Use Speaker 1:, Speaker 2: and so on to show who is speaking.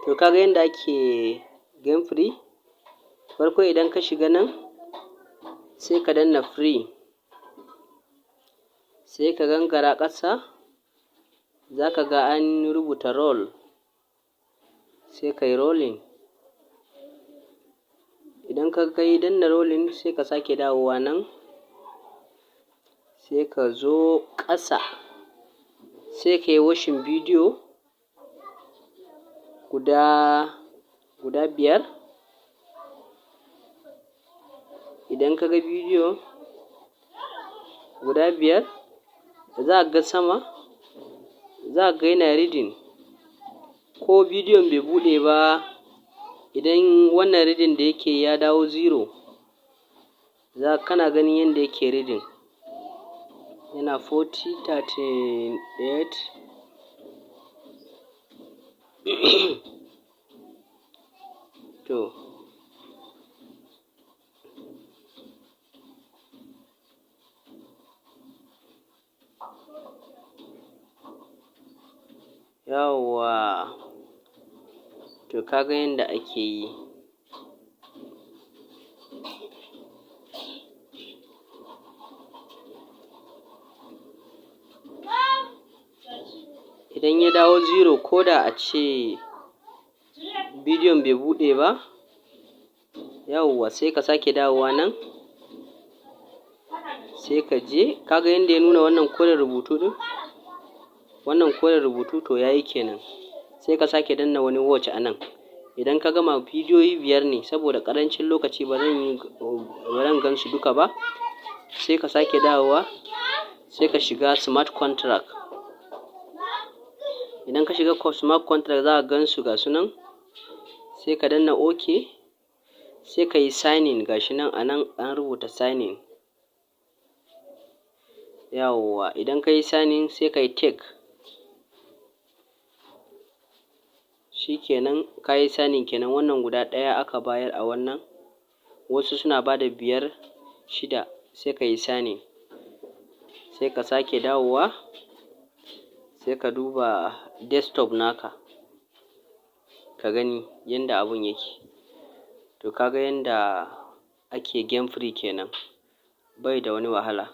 Speaker 1: To, kaga yanda ake game free. Farko idan ka shiga nan, sai ka danna free, sai ka gangara ƙasa, za ka ga an rubuta roll, sai ka yi rolling. Idan ka kai danna rolling, sai ka sake dawowa nan, sai ka zo ƙasa, sai ka yi watching bidiyo guda 5. Idan ka ga bidiyo guda 5, za ka ga sama, za ka ga yana reading. Ko bidiyon bai buɗe ba, idan wannan reading da yake ya dawo zero, za kana ganin yanda yake reading. Yana 40, 38. To, yawwa. To, ka ga yanda ake yi. Idan ya dawo zero, ko da ace bidiyon bai buɗe ba, yawwa, sai ka sake dawowa nan, sai ka je, ka ga yanda ya nuna wannan koren rubutu ɗin? Wannan koren rubutu, to, yayi kenan. Sai ka sake danna wani watch a nan. Idan ka gama, bidiyoyi 5 ne, saboda ƙarancin lokaci ba zan gan su duka ba. Sai ka sake dawowa, sai ka shiga smart contract. Idan ka shiga smart contract, za ka gan su, ga su nan. Sai ka danna OK, sai ka yi signing, ga shi nan a nan an rubuta signing. Yawwa, idan ka yi signing, sai ka yi take. Shi kenan, ka yi signing kenan. Wannan guda ɗaya aka bayar a wannan. Wasu suna ba da biyar, shida, sai ka yi signing. Sai ka sake dawowa, sai ka duba desktop naka, ka gani yanda abun yake. To, ka ga yanda ake game free kenan. Bai da wani wahala.